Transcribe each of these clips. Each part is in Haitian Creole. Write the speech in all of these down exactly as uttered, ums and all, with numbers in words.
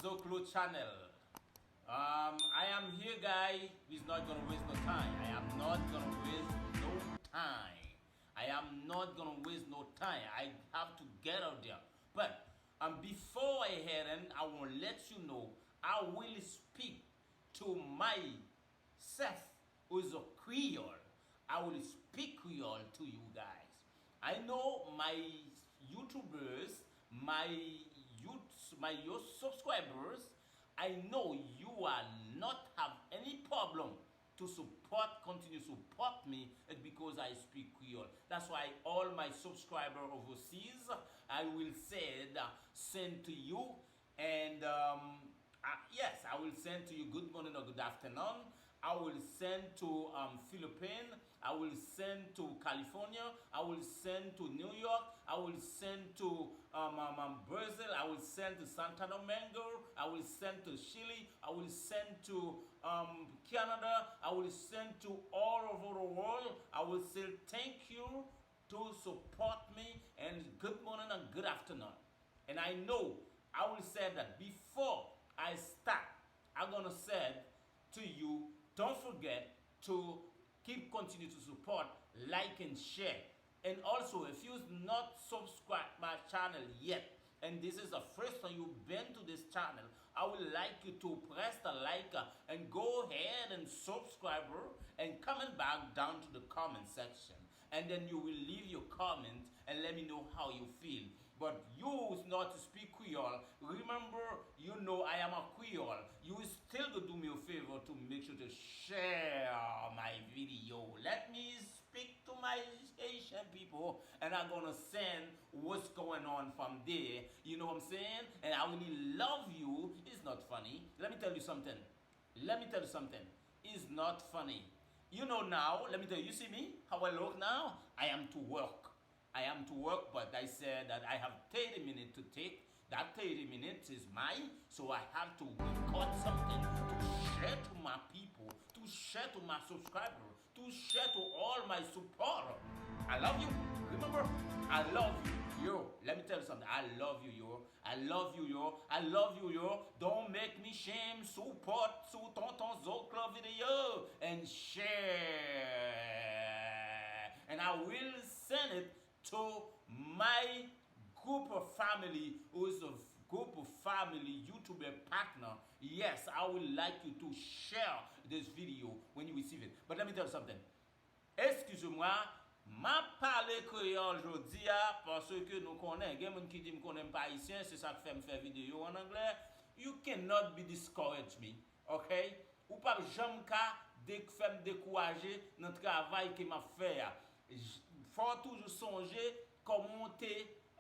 Zoclo Channel. Um, I am here, guy. He's not gonna waste no time. I am not gonna waste no time. I am not gonna waste no time. I have to get out there. But um, before I head in, I want to let you know I will speak to my Seth, who is a Creole. I will speak Creole to you guys. I know my YouTubers, my youth, my your subscribers, I know you are not have any problem to support, continue support me, it's because I speak Creole. That's why all my subscriber overseas, I will send, uh, send to you and um, I, yes, I will send to you good morning or good afternoon. I will send to um, Philippines. I will send to California. I will send to New York. I will send to um, um, um, Brazil. I will send to Santo Domingo. I will send to Chile. I will send to um, Canada. I will send to all over the world. I will say thank you to support me and good morning and good afternoon. And I know I will say that before I start, I'm gonna say to you, don't forget to keep continue to support, like and share. And also, if you not subscribe my channel yet, and this is the first time you've been to this channel, I would like you to press the like uh, and go ahead and subscribe uh, and comment back down to the comment section. And then you will leave your comment and let me know how you feel. But you not speak Creole. Remember, you know I am a Creole. You still go do me a favor to make sure to share my video. Let me speak to my Haitian people and I'm gonna send what's going on from there. You know what I'm saying? And I really love you. It's not funny. Let me tell you something. Let me tell you something. It's not funny. You know now, let me tell you, you see me, how I look now? I am to work. I am to work, but I said that I have thirty minutes to take. That thirty minutes is mine, so I have to record something to share to my people, to share to my subscriber, to share to all my supporter. I love you. Remember, I love you. Yo, let me tell you something. I love you, yo. I love you, yo. I love you, yo. Don't make me shame. Support sou Tonton Zoclo video and share. And I will send it to my group of family, who is a group of family YouTuber partner. Yes, I would like you to share this video when you receive it. But let me tell you something. Excusez-moi, m ap pale kreyòl jodi a, paske nou konnen, gen moun ki di m konnen m pa ayisyen, se sa k fè m fè videyo an anglè. You cannot be discourage me, ok? Ou p ap janm ka de, fè m dekouraje nan travay ke m ap fè a. J- Fò w toujou sonje kòman w te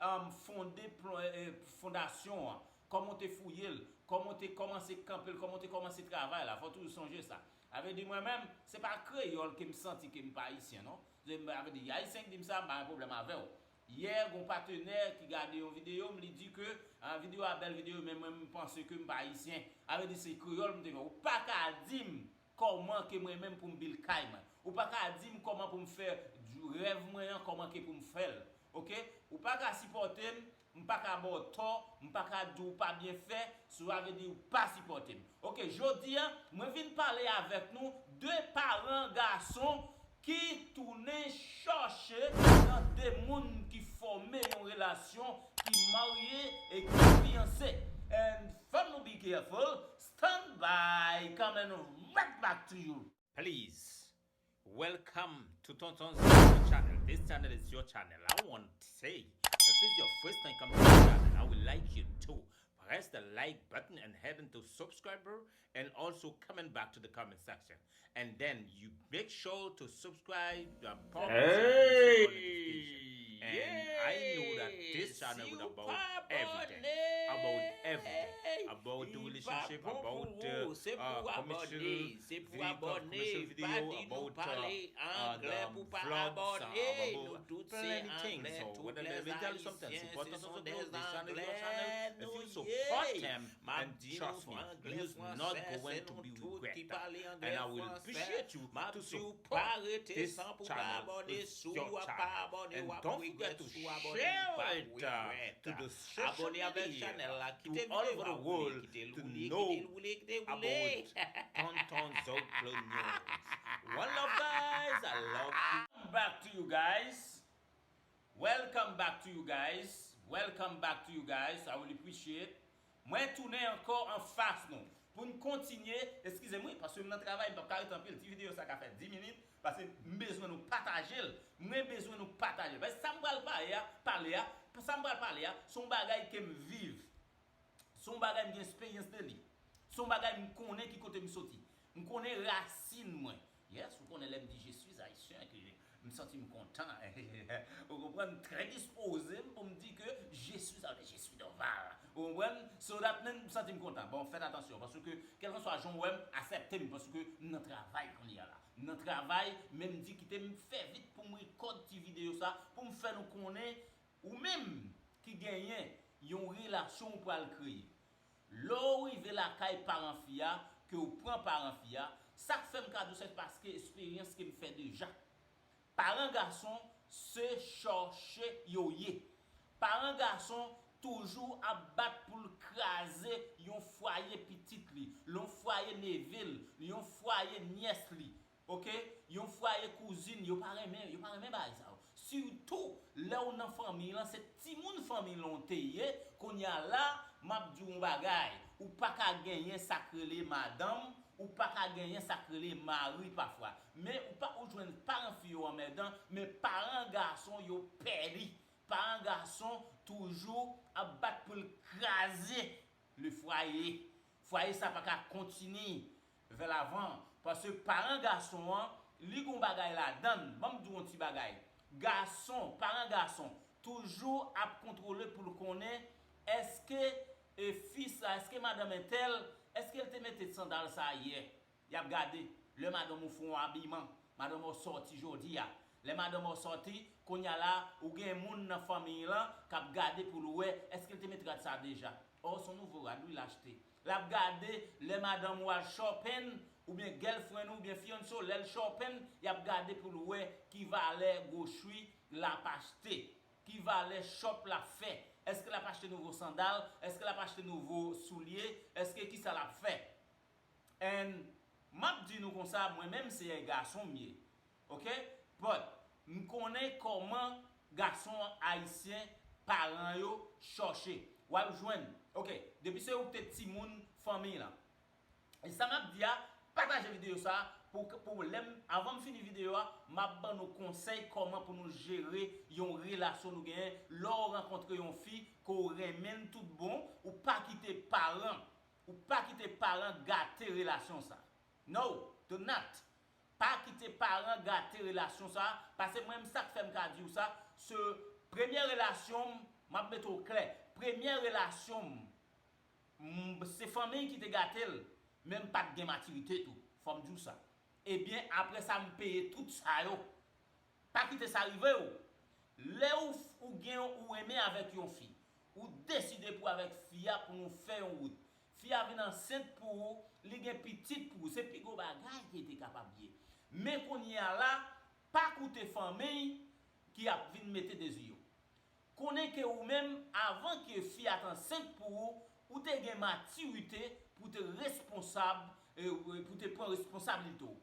um, fonde pl- eh, fondasyon an, kòman w te fouye l, kòman w te kòmanse kanpe l, kòman w te kòmanse travay la. Fò w toujou sonje sa. Sa vle di mwen menm, se pa kreyòl ke m santi ke m pa ayisyen non. Se- Sa vle di ayisyen k di m sa, m pa gen pwoblèm avè w. Yè, gon patenè ki gade yon videyo m, li di ke ah, videyo a bèl videyo, men mwen m panse ke m pa ayisyen. Sa vle di se kreyòl m te fè. Ou pa ka di m kòman ke mwen menm pou m build kay mwen. Ou pa ka di m kòman pou m fè rèv mwen an, kòman ke pou m fè l. Ok? Ou pa ka sipòte m, m pa ka ba w tò, m pa ka di w pa byen fè, sa vle di ou pa sipòte m. Ok, jodi a, mwen vin pale avèk nou de paran gason ki tounen chòche nan de moun ki fòme yon relasyon, ki marye e ki fiyanse. And fò nou be careful, stand by, coming right back to you. Please, welcome to Tonton's YouTube channel. This channel is your channel. I want to say, if it's your first time coming to the channel, I would like you to press the like button and head into subscriber and also coming back to the comment section. And then you make sure to subscribe, uh, pop on the notification. And I know that this channel is about everything. About everything. About the relationship, about uh, uh, commercial video, commercial video, about uh, uh, the vlogs, uh, about plenty things. So when, let me tell you something. Support us on the vlogs. This channel is your channel. If you support them, and trust me, you is not going to be regret that. And I will appreciate you to support this channel. It's your channel. And don't forget to share it. Twitter, to the social media, to all over the world to know about Tonton Zoklo News. One love, guys. I love you. Welcome back to you guys. Welcome back to you guys. Welcome back to you guys. I will appreciate. Mwen tounen ankò anfas nou pou n kontinye. Eskize m, wi, paske m nan travay, m p ap ka rete anpil. Ti videyo sa ka fè dis minit, paske m bezwen nou pataje l. Mwen bezwen nou pataje l. Paske sa m pral pale a, pale a, sa m pral pale a, se yon bagay ke m viv. Se yon bagay m gen esperyans de li. Se yon bagay m konnen ki kote m soti. M konnen rasin mwen. Yes, ou konnen lè m di je suis haïtien, ke m santi m kontan. Ou konprann? M trè dispoze m pou m di ke je suis, sa vle di je suis Dorval. Ou konprann? So that mean m santi m kontan. Bon, fèt atansyon, paske kèlkanswa jan w wè m, aksepte m, paske m nan travay kounye a la. M nan travay, men m di kite m fè vit pou m rekòd ti videyo sa, pou m fè nou konnen, ou menm ki genyen yon relasyon ou pral kreye. Lè w rive lakay paran fi a, ke w pran paran fi a, sa k fè m ka di w se paske esperyans ke m fè deja. Paran gason se chòche yo ye. Paran gason toujou ap bat pou l kraze yon fwaye pitit li, yon fwaye neve l, yon fwaye nyès li. Oke? Yon fwaye kouzin, yo pa renmen, yo pa renmen bagay sa yo. Sitou lè w nan fanmiy lan, se timoun fanmiy lan w te ye, kounye a la, m ap di w yon bagay, ou pa ka genyen sa k rele madanm, ou pa ka genyen sa k rele mari pafwa. Men ou pa ou jwenn paran fi yo anmèdan, men paran gason yo pè li. Paran gason toujou ap bat pou l kraze le fwaye. Fwaye sa pa ka kontinye vè lavan. Paske paran gason an, li gon bagay ladann. Ban m di w yon ti bagay. Gason, paran gason, toujou ap kontwole pou l konnen èske e fi sa, èske madanm entèl, èske l te mete sandal sa yè? Y ap gade. Lè madanm ou fè yon abiman, madanm ou sòti jodi a. Lè madanm ou sòti, kounye a la, ou gen moun nan fanmiy lan k ap gade pou l wè èske l te met rad sa deja. Ò, se yon nouvo rad wi l achte. L ap gade lè madanm ou al shopping, oubyen girlfriend ou, oubyen fiyanse w, lè l shopping, y ap gade pou l wè ki valè gwochri l ap achte, ki valè shop l ap fè. Èske l ap achte nouvo sandal? Èske l ap achte nouvo soulye? Èske kisa l ap fè? And m ap di nou konsa, mwen menm se gason m ye. Oke? But m konnen kòman gason ayisyen, paran yo chòche. W ap jwenn. Oke, depi se ou k te timoun fanmiy lan. E sa m ap di a, pataje videyo sa pou, pou lè m, avan m fini videyo a, m ap ban nou konsèy kòman pou nou jere yon relasyon nou genyen lè w rankontre yon fi ke w renmen l tout bon, ou pa kite paran Ou pa kite paran gate relasyon sa. No, do not. Pa kite paran gate relasyon sa, paske mwen menm sa k fè m ka di w sa, se premye relasyon m, m ap mete w klè, premye relasyon m, m, se fanmi ki te gate l, men m pa t gen matirite tou, fò m di w sa. Ebyen, apre sa, m peye tout sa yo. Pa kite sa rive w. Lè ou, ou gen, ou renmen avèk yon fi, ou deside pou avèk fi a pou nou fè yon wout. Fi a vin ansent pou ou, li gen pitit pou ou. Se pi gwo bagay ke te kapab ye. Men kounye a la, pa koute fanmi ki ap vin mete dezi yo. Konnen ke ou menm, avan ke fi a t ansent pou ou, ou te gen matirite pou te responsab, e, pou te pran responsablite w.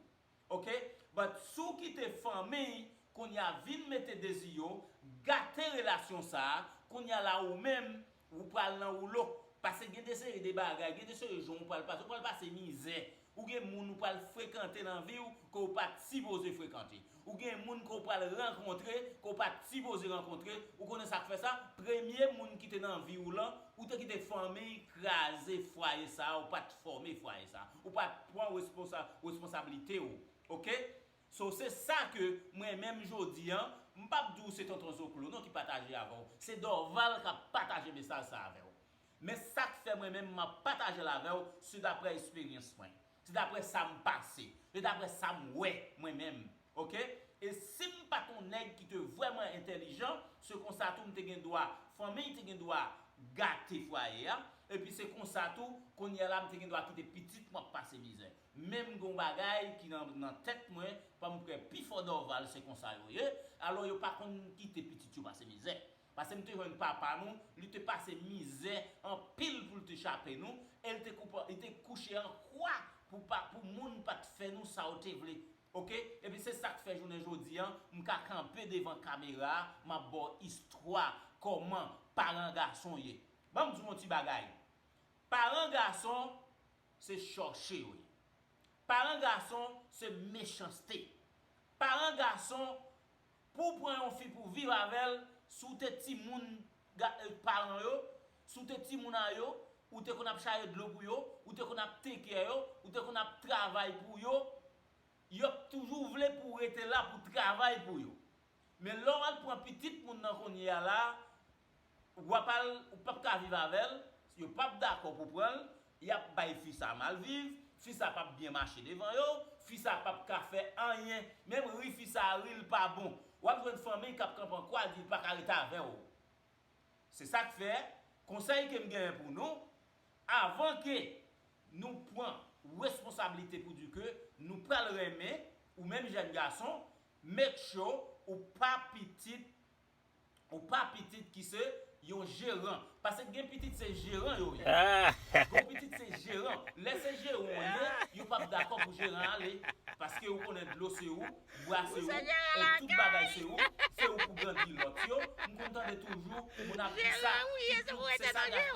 Oke? But si w kite fanmi kounye a vin mete dezi yo, gate relasyon sa a, kounye a la ou menm, ou pral nan woulo. Paske gen de seri de bagay, gen de seri jan ou pral pase, ou pral pase mizè. Ou gen moun ou pral frekante nan vi w ke w pa t sipoze frekante. Ou gen moun ke w pral rankontre ke w pa t sipoze rankontre. Ou konnen sa k fè sa? Premye moun ki te nan vi w lan, ou te kite fanmi kraze fwaye sa a, ou pa t fòme fwaye sa a. Ou pa t pran responsa-, responsablite w. Oke? So, se sa ke mwen menm jodi an, m p ap di w se Tonton Zoklo non ki pataje avè w. Se Dorval k ap pataje mesaj sa avè w. Men sa k fè mwen menm m ap pataje l avè w, se daprè esperyans mwen. Se daprè sa m pase. Se daprè sa m wè mwen menm. Oke? E si m pa t yon nèg ki te vrèman entèlijan, se konsa tou m te gen dwa, fanmi te gen dwa gate fwaye a. Epi se konsa tou, kounye a la m te gen dwa kite pitit mwen ap pase mizè. Men m gen yon bagay ki nan, nan tèt mwen, pa m kwè pifò Dorval se konsa yo ye. Alò yo pa konn kite pitit yo pase mizè. Paske m te jwenn papa nou, li te pase mizè anpil pou l te chape nou, e l te koupe, li te kouche an kwa pou pa, pou moun pa t fè nou sa yo te vle. Oke? Epi se sa k fè jounen jodi a, m ka kanpe devan kamera a, m ap ba w istwa kòman paran gason ye. Ban m di w yon ti bagay. Paran gason, se chòche yo ye. Paran gason, se mechanste. Paran gason, pou w pran yon fi pou w viv avè l, si w te timoun ga- eh, paran yo, si w te timoun a yo, ou te konn ap chaje dlo pou yo, ou te konn ap take care yo, ou te konn ap travay pou yo, y ap toujou vle pou w rete la pou w travay pou yo. Men lè w al pran pitit moun nan kounye a la, w ap al, ou p ap ka viv avè l, yo p ap dakò pou pran l, y ap bay fi sa mal viv, fi sa p ap byen mache devan yo, fi sa p ap ka fè anyen, menm ri fi sa ri l pa bon. W ap jwenn fanmi k ap kanpe an kwa di l pa ka rete avè w. Se sa k fè, konsèy ke m genyen pou nou, avan ke nou pran responsablite pou di ke nou pral renmen, ou menm jèn gason, make sure ou pa pitit, ou pa pitit ki se yon jeran. Paske gen pitit se jeran yo ye. Gen pitit se jeran. Lè se jeran w ye, yo p ap dakò pou jeran ale. Paske ou konnen dlo se ou, bwa se ou, e tout bagay se ou, se ou pou grandi lòt yo. M konn tande toujou, moun ap di sa, pitit se sa gaz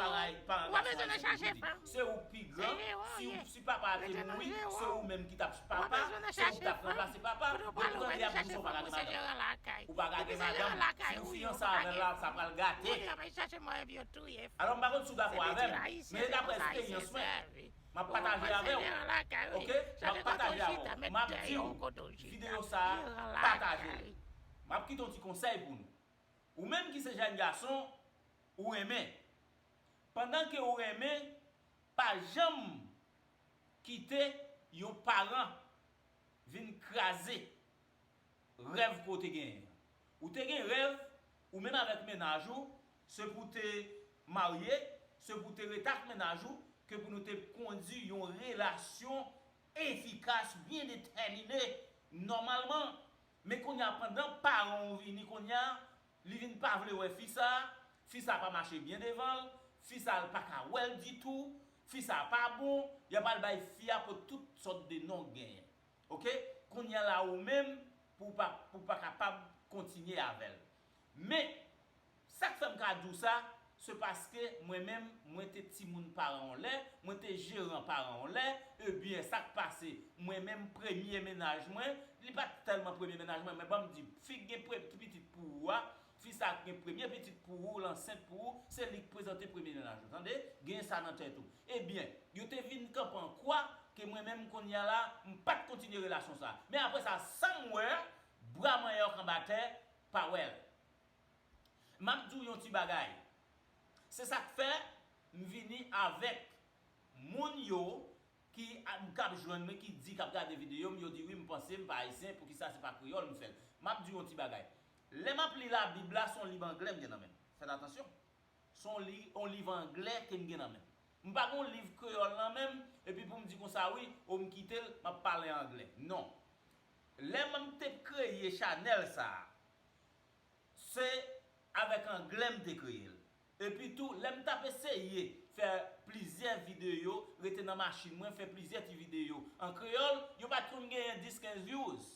paran gason ayisyen toujou di. Se ou k pi gran, si, si papa a te mouri, se ou menm ki t ap papa, se ou ki t ap ranplase papa. Depi w tande y ap di w sa w pa ka gen madanm. Ou pa ka gen madanm, si w fiyanse avè l la, sa pral gate. Alò, m pa konn si w dakò avè m, men daprè esperyans mwen, m ap pataje avè w. Oke? M ap pataje avè w. M ap di w, videyo sa a, pataje l. M ap kite yon ti konsèy pou nou. Ou menm ki se jèn gason, ou renmen. Pandan ke ou renmen, pa janm kite yon paran vin kraze rèv ke w te genyen an. Ou te gen rèv, ou menm avèk mennaj ou, se pou w te marye, se pou w te ret ak mennaj ou, ke pou nou te kondui yon relasyon efikas, byen detèmine, nòmalman. Men kounye a, pandan paran w vini kounye a, li vin pa vle wè fi sa, fi sa pa mache byen devan l, fi sa l pa ka wè l ditou, fi sa pa bon, y ap al bay fi a pou tout sòt de non k genyen. Oke? Kounye a la ou menm, pou w pa, pou w pa kapab kontinye avè l. Men, sa k fè m ka di w sa, se paske mwen menm, mwen te timoun paran yon lè, mwen te jeran paran yon lè, ebyen, sa k pase, mwen menm, premye mennaj mwen, li pa t tèlman premye mennaj mwen, men ban m di, fi k gen pre- pitit pou ou a, fi sa k gen premye pitit pou ou, l ansent pou ou, se li k prezante premye mennaj ou, tande? Gen sa nan tèt ou. Ebyen, yo te vin kanpe an kwa ke mwen menm kounye a la, m pa t kontinye relasyon sa. Men apre sa, san m wè, bra mwen yòk anba tè, pa wè l. M ap di w yon ti bagay. Se sa k fè m vini avèk moun yo ki ap, k ap jwenn mwen, ki di, k ap gade videyo m, yo di, "Wi, m panse m pa ayisyen, poukisa se pa kreyòl m fè l?" M ap di w yon ti bagay. Lè m ap li Labib la, se yon liv anglè m gen nan men m. Fèt atansyon. Se yon li-, yon liv anglè ke m gen nan men m. M pa gen yon liv kreyòl nan men m, epi pou m di konsa, "Wi, o, m kite l, m ap pale anglè." Non. Lè m te kreye chanèl sa a, se avèk anglè m te kreye l. Epi tou, lè m t ap eseye fè plizyè videyo, rete nan machin mwen, fè plizyè ti videyo an kreyòl, yo pa t konn genyen dis, kenz views.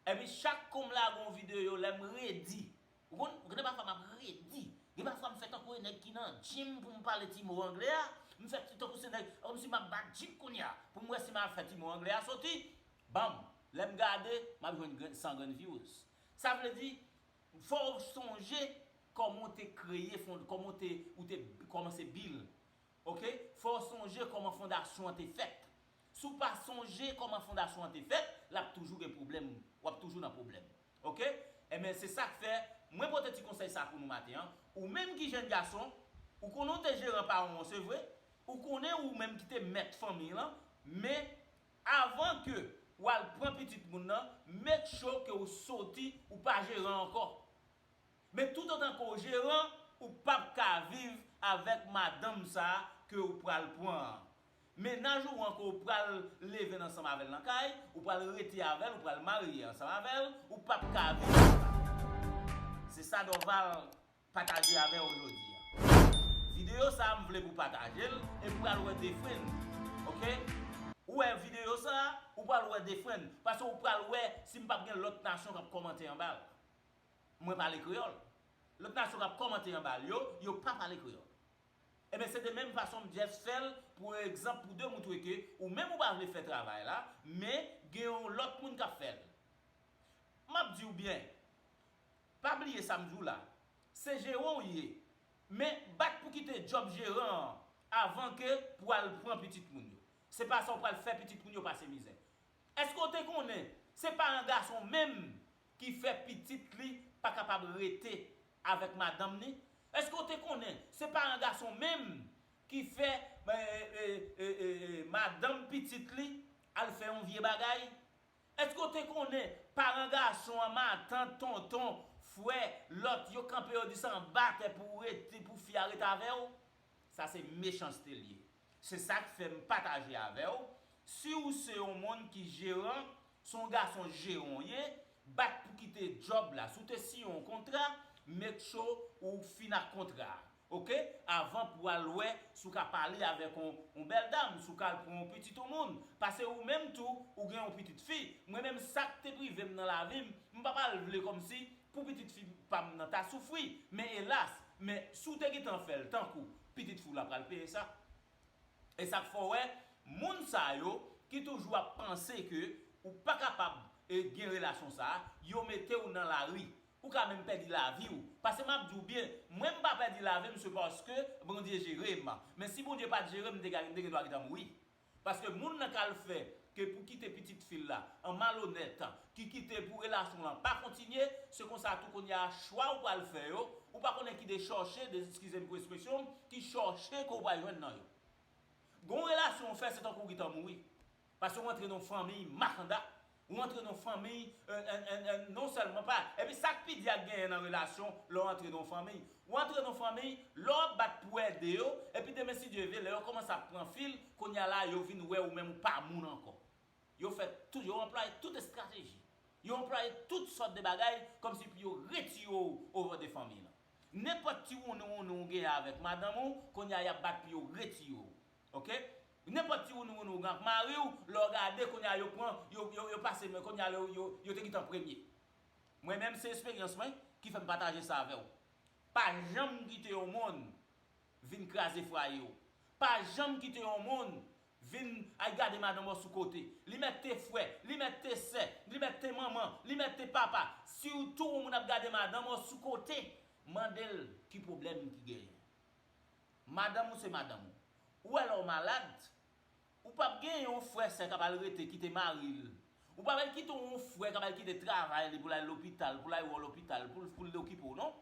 Epi chak kou m lage yon videyo, lè m redi, ou konn, gen pafwa m ap redi. Gen pafwa m fè tankou e nèg ki nan gym pou m pale ti mo anglè a. M fè ti tankou se nèg, kòmsi m ap bat gym kounye a, pou m wè si m ap fè ti mo anglè a soti. Banm, lè m gade, m ap jwenn grenn, san grenn views. Sa vle di, fò w sonje kòman w te kreye fon-, kòman w te, ou te kòmanse build. Oke? Fò w sonje kòman fondasyon an te fèt. Si w pa sonje kòman fondasyon an te fèt, l ap toujou gen pwoblèm. W ap toujou nan pwoblèm. Oke? Ebyen, se sa k fè, mwen pote ti konsèy sa pou nou maten an. Ou menm ki jèn gason, ou konnen w te jeran paran w, se vre. Ou konnen ou menm ki te mèt fanmi lan, men avan ke w al pran pitit moun nan, make sure ke w soti, ou pa jeran ankò. Men toutotan ke w jeran, ou p ap ka viv avèk madanm sa a ke w pral pran an. Mennaj ou an ke w pral leve ansanm avè l nan kay, ou pral rete avè l, ou pral marye ansanm avè l, ou p ap ka viv ansanm avè l. Se sa Dorval pataje avè w jodi a. Videyo sa a m vle pou pataje l e m pral wè de friend. Oke? Ou wè videyo sa a, ou pral wè de friend. Paske ou pral wè si m p ap gen lòt nasyon k ap kòmante anba l. Mwen pale kreyòl. Lòt nasyon k ap kòmante anba l yo, yo pa pale kreyòl. Ebyen, se de menm fason m just fè l pou egzanp, pou demoutre ke ou menm ou pa vle fè travay la, men gen yon lòt moun k ap fè l. M ap di w byen, pa bliye sa m di w la. Se jeran w ye, men bat pou kite djòb jeran an avan ke pou al pran pitit moun yo. Se pa sa w pral fè pitit moun yo pase mizè. Èske w te konnen se paran gason menm ki fè pitit li pa kapab rete avèk madanm ni? Èske w te konnen se paran gason menm ki fè e, e, e, e, e, madanm pitit li al fè yon vye bagay? Èske w te konnen paran gason an, matant, tonton, frè, lòt, yo kanpe yo di se anba tè pou w rete, pou fi a rete avè w? Sa se mechanste l ye. Se sa k fè m pataje avè w. Si w se yon moun ki jeran, se yon gason jeran w ye, bat pou kite djòb la. Si w te siyen yon kontra, make sure ou fin ak kontra a. Oke? Avan pou al wè si w ka pale avèk yon, yon bèl dam, si w ka al pran yon pitit yon moun. Paske ou menm tou, ou gen yon pitit fi. Mwen menm, sa k te prive m nan lavi m, m pa pral vle kòmsi pou pitit fi pa m nan ta soufri. Men elas, men si w te gentan fè l tankou pitit fi w la pral peye sa. E sa k fè w wè, moun sa yo ki toujou ap panse ke ou pa kapab e, gen relasyon sa a, yo mete w nan lari. Ou ka menm pèdi lavi w. Paske m ap di w byen, mwen m pa pèdi lavi m, se paske Bondye jere m. Men si Bondye pa t jere m, m te, m te gen dwa gentan mouri. Paske moun nan k al fè ke pou kite pitit fi l la an malonèt, ki kite pou relasyon lan pa kontinye, se konsa tou kounye a chwa ou pral fè yo, ou pa konnen ki de chòche, de, eskize m pou ekspresyon m, ki chòche ke w pral jwenn nan yo. Gon relasyon w fè, se tankou w gentan mouri. Paske w antre nan yon fanmiy makanda, w antre nan yon fanmiy, e, e, e, e, non sèlman pa. Epi sa k pi di ak genyen nan relasyon, lè w antre nan yon fanmiy. W antre nan yon fanmiy, lè w ap bat pou ede yo, epi demen si Dye vle, lè yo kòmanse ap pran fil, kounye a la, yo vin wè ou menm ou pa moun ankò. Yo fè tout, yo anplwaye tout estrateji. Yo anplwaye tout sòt de bagay, kòmsi pou yo retire w over de fanmiy lan. Nenpòt ti wounou wounou w genyen avèk madanm ou, kounye a y ap bat pou yo retire w. Oke? Nenpòt ti wounou wounou w gen ak mari w, lè w gade, kounye a yo pran, yo, yo, yo pase men, kounye a yo, yo, yo te gentan premye. Mwen menm, se esperyans mwen ki fè m pataje sa avè w. Pa janm kite yon moun vin kraze fwaye w. Pa janm kite yon moun vin al gade madanm ou sou kote. Li mèt te frè, li mèt te sè, li mèt te manman, li mèt te papa. Sitou yon moun ap gade madanm ou sou kote, mande l ki pwoblèm ki genyen. Madanm ou se madanm ou. Ou wè lè w malad, ou p ap gen yon frè sè k ap al rete kite mari l. Ou p ap al kite yon frè k ap al kite travay li pou l al lopital, pou l al wè w lopital, pou l, pou l okipe w, non.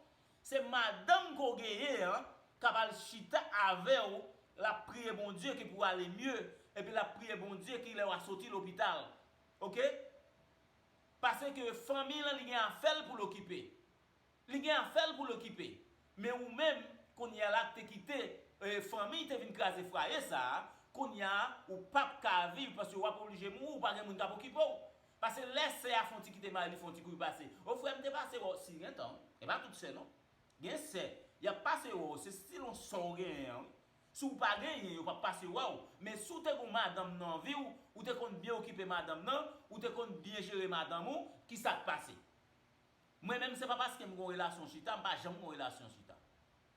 Se madanm ke w genyen an k ap al chita avè w, l ap priye Bondye ke pou w ale mye, epi l ap priye Bondye ki lè w a soti lopital. Oke? Paske fanmi l lan, li gen afè l pou l okipe. Li gen afè l pou l okipe. Men ou menm, kounye a la k te kite, e, fanmi te vin kraze fwaye sa a, kounye a, ou p ap ka viv paske w ap oblije mouri, ou pa gen moun k ap okipe w. Paske lè sè a fè yon ti kite mari li, fè yon ti kouri pase. O frè m te pase wè w, si gen tan, e pa tout sè non. Gen sè, y ap pase wè w, se stilon sè w genyen an, wi. Si w pa genyen, yo p ap pase wè w. Men si w te gen madanm nan vi w, ou te konn byen okipe madanm nan, ou te konn byen jere madanm ou, ki sa k pase? Mwen menm, se pa paske m gon relasyon chita, m pa janm gon relasyon chita.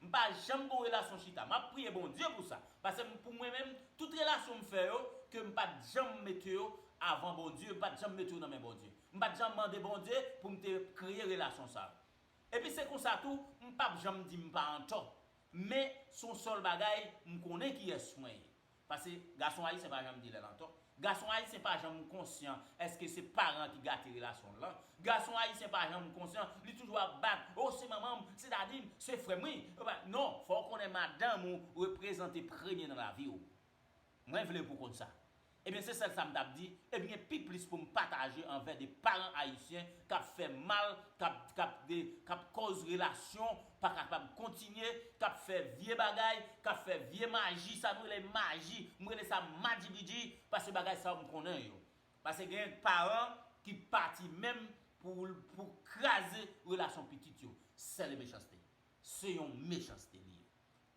M pa janm gon relasyon chita. M ap priye Bondye pou sa. Paske m, pou mwen menm, tout relasyon m fè yo, ke m pa t janm mete yo avan Bondye, m pa t janm mete yo nan men Bondye. M pa t janm mande Bondye pou m te kreye relasyon sa yo. Epi se konsa tou, m p ap janm di m pa antò. Men, se yon sèl bagay, m konnen kiyès mwen ye. Paske gason ayisyen pa janm di lè l antò. Gason ayisyen pa janm konsyan èske se paran ki gate relasyon l lan. Gason ayisyen pa janm konsyan, li toujou ap bat, o, se manman m, se dadi m, se frè m, wi. Non, fò w konnen madanm ou reprezante premye nan lavi w. Mwen vle pou w konn sa. Ebyen, se sèl sa m t ap di. Ebyen, pi plis pou m pataje anvè de paran ayisyen k ap fè mal, k ap, k ap de, k ap kòz relasyon pa kapab kontinye, k ap fè vye bagay, k ap fè vye maji, sa nou rele maji, m rele sa madjibidji, paske bagay sa yo m konnen yo. Paske gen paran ki pati menm pou, pou kraze relasyon pitit yo. Sèl e mechanste. Se yon mechanste li ye.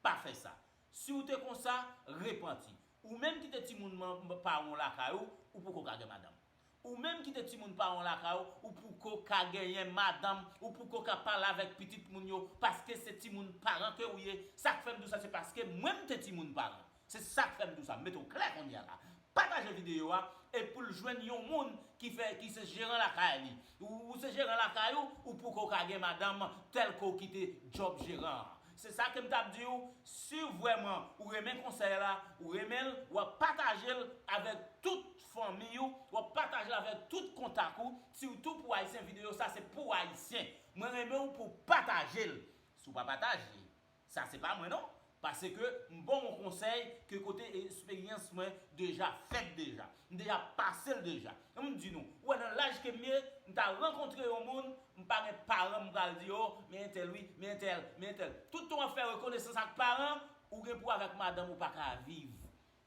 Pa fè sa. Si w te konsa, repanti. Ou menm ki te timoun man- paran w lakay ou, ou poko ka gen madanm. Ou menm ki te timoun paran w lakay ou, ou poko ka genyen madanm, ou poko ka pale avèk pitit moun yo, paske se timoun paran ke ou ye. Sa k fè m di w sa, se paske mwen m te timoun paran. Se sa k fè m di w sa. M mete w klè kounye a la. Pataje videyo a e pou l jwenn yon moun ki fè, ki se jeran lakay li. Ou, ou se jeran lakay ou, ou poko ka gen madanm tèlke w kite djòb jeran an. Se sa ke m t ap di w, si vrèman ou renmen konsèy la, ou renmen l, w ap pataje l avèk tout fanmi w, w ap pataje l avèk tout kontak ou, sitou pou Ayisyen. Videyo sa se pou Ayisyen. Mwen renmen w pou w pataje l. Si w pa pataje, sa se pa mwen non. Paske m ba w yon konsèy ke kote eksperyans mwen deja fèt deja. M deja pase l deja. M di nou, ou wè nan laj ke m ye, m ta rankontre yon moun, m pa gen paran m pral di, o, men entèl wi, men entèl, men entèl. Toutan w ap fè rekonesans ak paran, ou gen pou avèk madanm ou pa ka viv.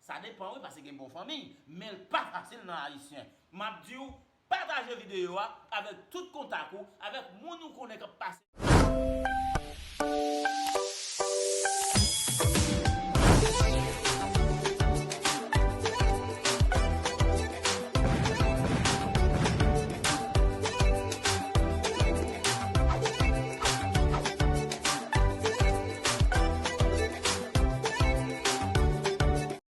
Sa depan wi, paske gen bon fanmi, men l pa fasil nan Ayisyen. M ap di w, pataje videyo a avèk tout kontak ou, avèk moun ou konnen k ap pase.